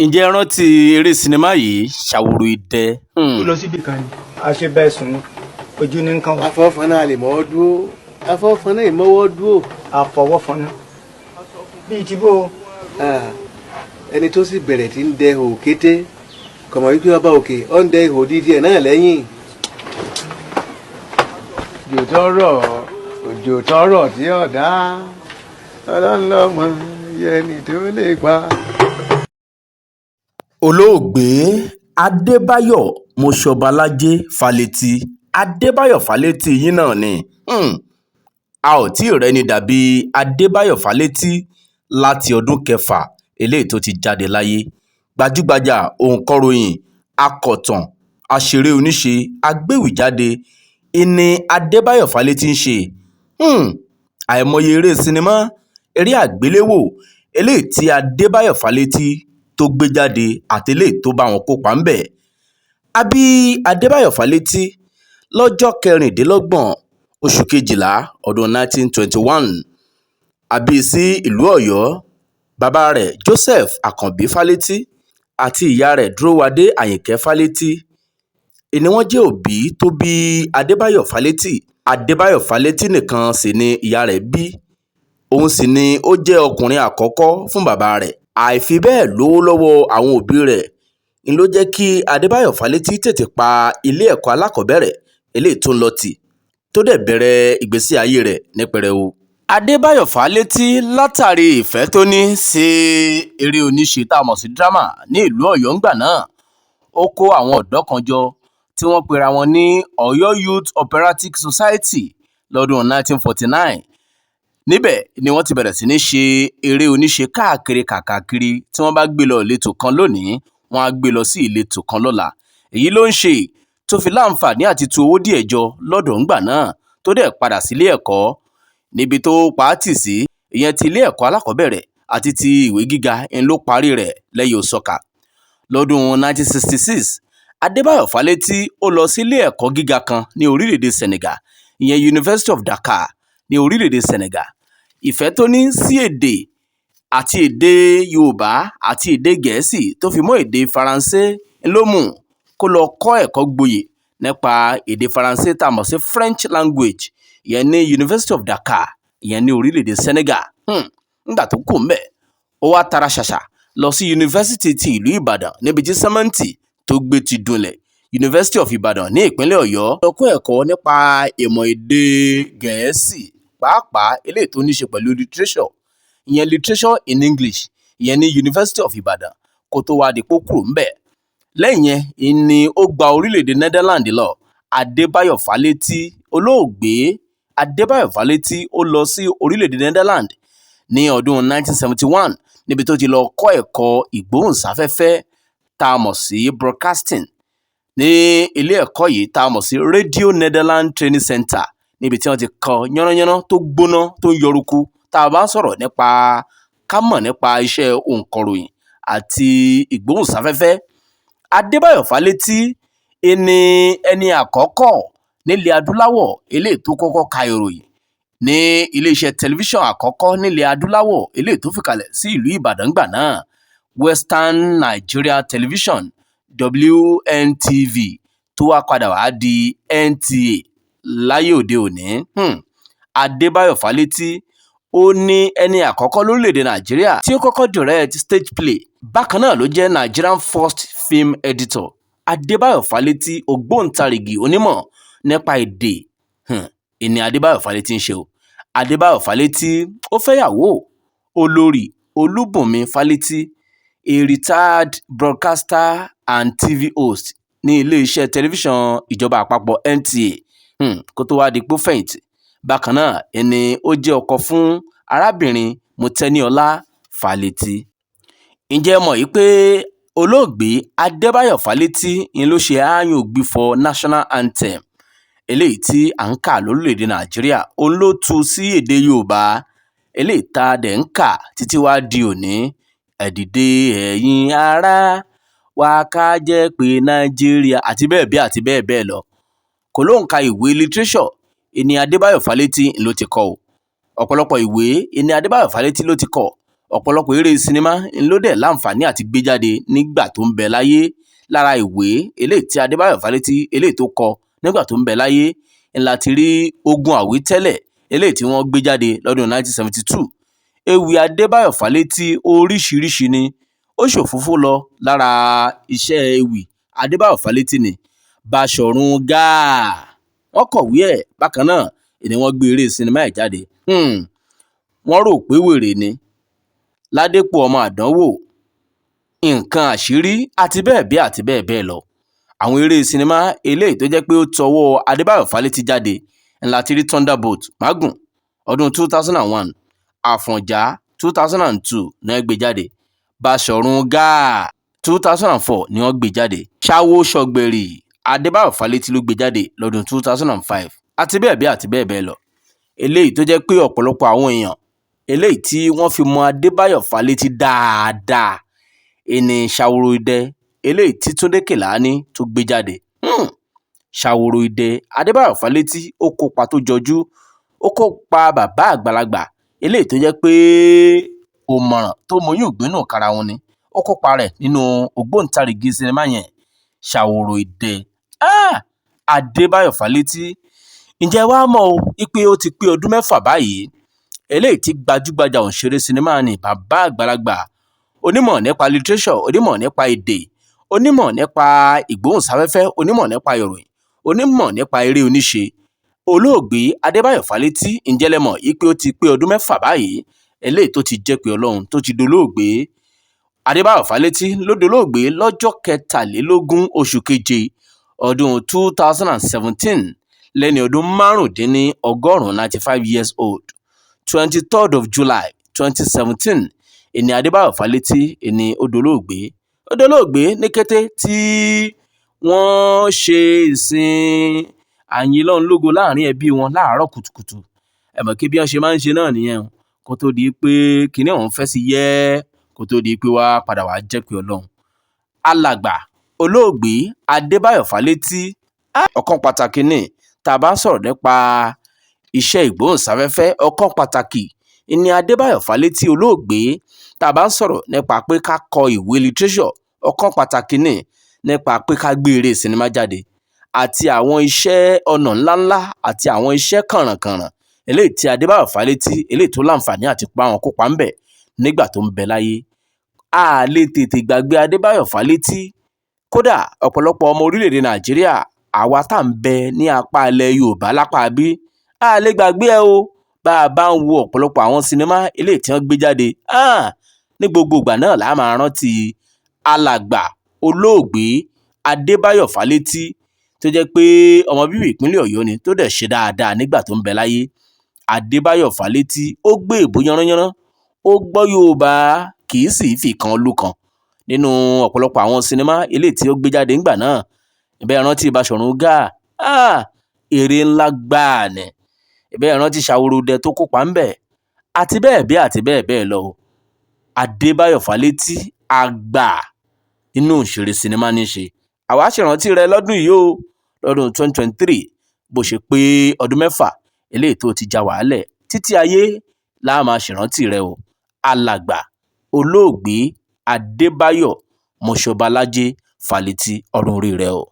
Ǹjẹ́ ẹ rántí eré sinimá yìí, Ṣaworoidẹ? Ó lọ síbi kan ni. A ṣe bẹ́ẹ̀ sùn ni, ojú ní nǹkan wà. Afọ́fọ́nà lè mọ́ dúró, afọ́fọ́nà ìmọ́wọ́ dúró. Àfọwọ́fọnà bíi ti bó. Ẹni tó sì bẹ̀rẹ̀ tí ń dẹ ihò kété kọ̀mọ̀ wípé ọba òkè ó ń dẹ ihò dídí ẹ̀ náà lẹ́yìn. Òjò tọrọ, òjò tọrọ tí ọ̀dá, ọlọ́run lọ́mọ yẹni tó lè pa. Olóògbé Adébáyọ̀ Mòṣọ́bàlàjẹ́ Fálétí, Adébáyọ̀ Fálétí yìí náà ni. A ò tí ì rẹ́ni dà bíi Adébáyọ̀ Fálétí láti ọdún kẹfà eléyìí tó ti jáde láyé. Gbajúgbajà òǹkọ̀ròyìn, akọ̀tàn, aṣeré oníṣe, agbéwèéjáde ìní Adébáyọ̀ Fálétí ń ṣe. Àìmọye eré sinimá, eré àgbéléwò eléyìí tí Adébáyọ̀ Fálétí tó gbé jáde àti eléyìí tó bá wọn kópa ńbẹ̀. A bí Adébáyọ̀ Fálétí lọ́jọ́ kẹrìndínlọ́gbọ̀n oṣù kejìlá ọdún 1921. A bí i sí ìlú Ọ̀yọ́. Bàbá rẹ̀, Joseph Àkànbí Fálétí, àti ìyá rẹ̀, Dúrówadé Àyìnkẹ́ Fálétí, ni wọ́n jẹ́ òbí tó bí Adébáyọ̀ Fálétí. Adébáyọ̀ Fálétí nìkan sì ni ìyá rẹ̀ bí, òun sì ni ó jẹ́ ọkùnrin àkọ́kọ́ fún bàbá rẹ̀. Àìfi bẹ́ẹ̀ lówó lọ́wọ́ àwọn òbí rẹ̀ ń ló jẹ́ kí Adébáyọ̀ Fálétí tètè pa ilé ẹ̀kọ́ alákọ̀ọ́bẹ̀rẹ̀ eléyìí tó ń lọ tì, tó dẹ̀ bẹ̀rẹ̀ ìgbésí ayé rẹ̀ ní pẹrẹu. Adébáyọ̀ Fálétí, látàrí ìfẹ́ tó ní sí eré oníṣe tá a mọ̀ sí drama ní ìlú Ọ̀yọ́ ńgbà náà, ó kó àwọn ọ̀dọ́ kan jọ tí wọ́n pera wọn ní Ọ̀yọ́ Youth Operatic Society lọ́dún 1949. Níbẹ̀ ni wọ́n ti bẹ̀rẹ̀ sí ní ṣe eré oníṣe káàkiri kàkàkiri. Tí wọ́n bá gbé lọ ìletò kan lónìí, wọ́n á gbé lọ sí ìletò kan lọ́la. Èyí ló ń ṣe tó fi láǹfààní àti tu owó díẹ̀ jọ lọ́dọ̀ ńgbà náà, tó dẹ̀ padà sílé ẹ̀kọ́ níbi tó pa á tì sí, ìyẹn ti ilé ẹ̀kọ́ alákọ̀ọ́bẹ̀rẹ̀ àti ti ìwé gíga ń ló parí rẹ̀ lẹ́yìn òsọ̀kà. Lọ́dún 1966, Adébáyọ̀ Fálétí ó lọ sílé ẹ̀kọ́ gíga kan ní orílẹ̀-èdè Senegal, ìyẹn University of Dakar ní orílẹ̀-èdè Senegal. Ìfẹ́ tó ní sí èdè àti èdè Yorùbá àti èdè Gẹ̀ẹ́sì tó fi mọ́ èdè Faransé ló mú kó lọ kọ́ ẹ̀kọ́ gboyè nípa èdè Faransé tá a mọ̀ sí French language, ìyẹn ní University of Dakar, ìyẹn ní orílẹ̀-èdè Senegal. Nígbà tó kù ńbẹ̀, ó wá tara ṣàṣà lọ sí yunifásitì ti ìlú Ìbàdàn, níbi tí sẹ́mẹ́ǹtì tó gbé ti dunlẹ̀, University of Ibadan ní ìpínlẹ̀ Ọ̀yọ́, lọ kọ́ ẹ̀kọ́ nípa ìmọ̀ èdè Gẹ̀ẹ́sì, pàápàá eléyìí tó ní ṣe pẹ̀lú literature, ìyẹn literature in English, ìyẹn ní University of Ibadan, kó tó wá di pé ó kúrò ńbẹ̀. Lẹ́yìn yẹn ni ó gba orílẹ̀-èdè Netherlands lọ. Adébáyọ̀ Fálétí, olóògbé Adébáyọ̀ Fálétí, ó lọ sí orílẹ̀-èdè Netherlands ní ọdún 1971, níbi tó ti lọ kọ́ ẹ̀kọ́ ìgbóhùnsáfẹ́fẹ́ tá a mọ̀ sí broadcasting ní ilé ẹ̀kọ́ yìí tá a mọ̀ sí Radio Netherlands Training Center, níbi tí wọ́n ti kọ́ yánnayànna tó gbóná tó ń yọrùkú tá a bá ń sọ̀rọ̀ nípa ká mọ̀ nípa iṣẹ́ òǹkọ̀ròyìn àti ìgbóhùnsáfẹ́fẹ́. Adébáyọ̀ Fálétí ẹni ẹni àkọ́kọ́ nílẹ̀ adúláwọ̀ eléyìí tó kọ́kọ́ ka ìròyìn ní iléeṣẹ́ tẹlifíṣàn àkọ́kọ́ nílẹ̀ adúláwọ̀ eléyìí tó fìkàlẹ̀ sí ìlú Ìbàdàn gbà náà, Western Nigeria Television, WNTV, tó wá padà wá di NTA láyé òde òní. Adébáyọ̀ Fálétí ó ní ẹni àkọ́kọ́ lórílẹ̀‐èdè Nàìjíríà tí ó kọ́kọ́ direct stage play. Bákan náà ló jẹ́ Nigerian first film editor. Adébáyọ̀ Fálétí, ògbóǹtarìgì onímọ̀ nípa èdè ìní Adébáyọ̀ Fálétí ń ṣe o. Adébáyọ̀ Fálétí ó fẹ́yàwó, Olórí Olúbùnmi Fálétí, a retired broadcaster and TV host ní iléeṣẹ́ tẹlifíṣàn ìjọba àpapọ̀ NTA, kó tó wáá di pé ó fẹ̀yìntì. Bákan náà ẹni ó jẹ́ ọkọ fún arábìnrin Mọ́tẹ́niọlá Fálétí. Ǹjẹ́ ẹ mọ̀ yìí pé olóògbé Adébáyọ̀ Fálétí ń ló ṣe aáyán ògbufọ̀ national anthem eléyìí tí à ń kà lórílẹ̀‐èdè Nàìjíríà? Òun ló tú sí èdè Yorùbá eléyìí tá a dẹ̀ ń kà títí wá di òní: "Ẹ dìde, ẹ̀yin ará wa, ká jẹ́ pé Nàìjíríà", àti bẹ́ẹ̀ bẹ́ẹ̀ àti bẹ́ẹ̀ bẹ́ẹ̀ lọ. Kò lóǹkà ìwé literature ìní Adébáyọ̀ Fálétí ló ti kọ o. Ọ̀pọ̀lọpọ̀ ìwé ìní Adébáyọ̀ Fálétí ló ti kọ. Ọ̀pọ̀lọpọ̀ eré sinimá ló dẹ̀ láǹfààní àti gbé jáde nígbà tó ń bẹ láyé. Lára ìwé eléyìí tí Adébáyọ̀ Fálétí eléyìí tó kọ nígbà tó ń bẹ láyé ńlá ti rí Ogun Àwítẹ́lẹ̀ eléyìí tí wọ́n gbé jáde lọ́dún 1972. Ewì Adébáyọ̀ Fálétí oríṣiríṣi ni. Ó ṣòfófó lọ lára iṣẹ́ ewì Adébáyọ̀ Fálétí ni. Báṣọ̀run Gáà, wọ́n kọ̀wé ẹ̀ bákan náà ni wọ́n gbé eré sinimá ẹ̀ jáde. Wọ́n rò pé wèrè ni Ládépò ọmọ àdánwò, nǹkan àṣírí àti bẹ́ẹ̀ bẹ́ẹ̀ àti bẹ́ẹ̀ bẹ́ẹ̀ lọ. Àwọn eré sinimá eléyìí tó jẹ́ pé ó tọwọ́ Adébáyọ̀ Fálétí jáde ńlá ti rí Thunderbolt Mágùn ọdún 2001, Àfọ̀njá 2002 ní wọ́n gbé jáde, Báṣọ̀run Gáà 2004 ni wọ́n gbé jáde, Ṣáwó Ṣọ̀gbẹ̀rì Adébáyọ̀ Fálétí ló gbé jáde lọ́dún 2005 àti bẹ́ẹ̀ bẹ́ẹ̀ àti bẹ́ẹ̀ bẹ́ẹ̀ lọ. Eléyìí tó jẹ́ pé ọ̀pọ̀lọpọ̀ àwọn èèyàn eléyìí tí wọ́n fi mọ Adébáyọ̀ Fálétí dáadáa ìní Ṣaworoidẹ eléyìí tí Túndé Kèlání tó gbé jáde. Ṣaworoidẹ, Adébáyọ̀ Fálétí ó kópa tó jọjú, ó kópa bàbá àgbàlagbà eléyìí tó jẹ́ pé òmọ̀ràn tó mọyún ìgbínú karahun ni. Ó kópa rẹ̀ nínú ògbóǹtarìgì sinimá yẹn, Ṣaworoidẹ. Adébáyọ̀ Fálétí, ǹjẹ́ wàá mọ̀ o wípé ó ti pé ọdún 6 báyìí eléyìí tí gbajúgbajà òǹṣeré sinimá ni bàbá àgbàlagbà, onímọ̀ nípa literature, onímọ̀ nípa èdè, onímọ̀ nípa ìgbóhùnsáfẹ́fẹ́, onímọ̀ nípa ìròyìn, onímọ̀ nípa eré oníṣe, olóògbé Adébáyọ̀ Fálétí, ǹjẹ́ lẹ mọ̀ wípé ó ti pé ọdún 6 báyìí eléyìí tó ti jẹ́ pé Ọlọ́run tó ti dolóògbé. Adébáyọ̀ Fálétí ló dolóògbé lọ́jọ́ 23 oṣù keje ọdún 2017 lẹ́ni ọdún 95, 95 years old, 23rd of July 2017 ìní Adébáyọ̀ Fálétí ìní ó dolóògbé. Ó dolóògbé ní kété tí wọ́n ṣe ìsìn àyìnlọ́nlógo láàrin ẹbí wọn láàárọ̀ kùtùkùtù. Ẹ mọ̀ kí bí wọ́n ṣe máa ń ṣe náà nìyẹn kó tó di pé kinní ọ̀hún fẹ́ sí yẹ́, kó tó di pé wá padà wá jẹ́ pé Ọlọ́run. Alàgbà olóògbé Adébáyọ̀ Fálétí, ọ̀kan pàtàkì ni tá a bá ń sọ̀rọ̀ nípa iṣẹ́ ìgbóhùnsáfẹ́fẹ́. Ọ̀kan pàtàkì ni Adébáyọ̀ Fálétí olóògbé tá a bá ń sọ̀rọ̀ nípa pé ká kọ ìwé literature. Ọ̀kan pàtàkì ni nípa pé ká gbé eré sinimá jáde àti àwọn iṣẹ́ ọnà ńláńlá àti àwọn iṣẹ́ kànrànkànràn eléyìí tí Adébáyọ̀ Fálétí eléyìí tó láǹfààní àti pa àwọn kópa ń bẹ̀ nígbà tó ń bẹ láyé. A lè tètè gbàgbé Adébáyọ̀ Fálétí. Kódà ọ̀pọ̀lọpọ̀ ọmọ orílẹ̀-èdè Nàìjíríà, àwa tá à ń bẹ ní apá ilẹ̀ Yorùbá lápá bí, a lè gbàgbé ẹ o. Bá a bá ń wo ọ̀pọ̀lọpọ̀ àwọn sinimá eléyìí tí wọ́n gbé jáde, ní gbogbo ìgbà náà la máa rántí alàgbà olóògbé Adébáyọ̀ Fálétí tó jẹ́ pé ọmọ bíbí ìpínlẹ̀ Ọ̀yọ́ ni tó dẹ̀ ṣe dáadáa nígbà tó ń bẹ láyé. Adébáyọ̀ Fálétí ó gbé èbó yánranyánran, ó gbọ́ Yorùbá, kì í sì fi kan lú kan nínú ọ̀pọ̀lọpọ̀ àwọn sinimá eléyìí tí ó gbé jáde ńgbà náà. Ìbẹ́ rántí Báṣọ̀run Gáà, eré ńlá gbáà ni. Ìbẹ́ rántí Ṣaworoidẹ tó kópa ńbẹ̀ àti bẹ́ẹ̀ bẹ́ẹ̀ àti bẹ́ẹ̀ bẹ́ẹ̀ lọ. Adébáyọ̀ Fálétí àgbà nínú òṣèré sinimá ní í ṣe. Àwa ṣèrántí rẹ̀ lọ́dún yìí o, lọ́dún 2023, bó ṣe pé ọdún 6 eléyìí tó ti já wàhálẹ̀ títí ayé la máa ṣèrántí rẹ̀ o. Alàgbà olóògbé Adébáyọ̀ Mọ́ṣọ́balájé Fálétí, ọ̀run rí rẹ̀ o.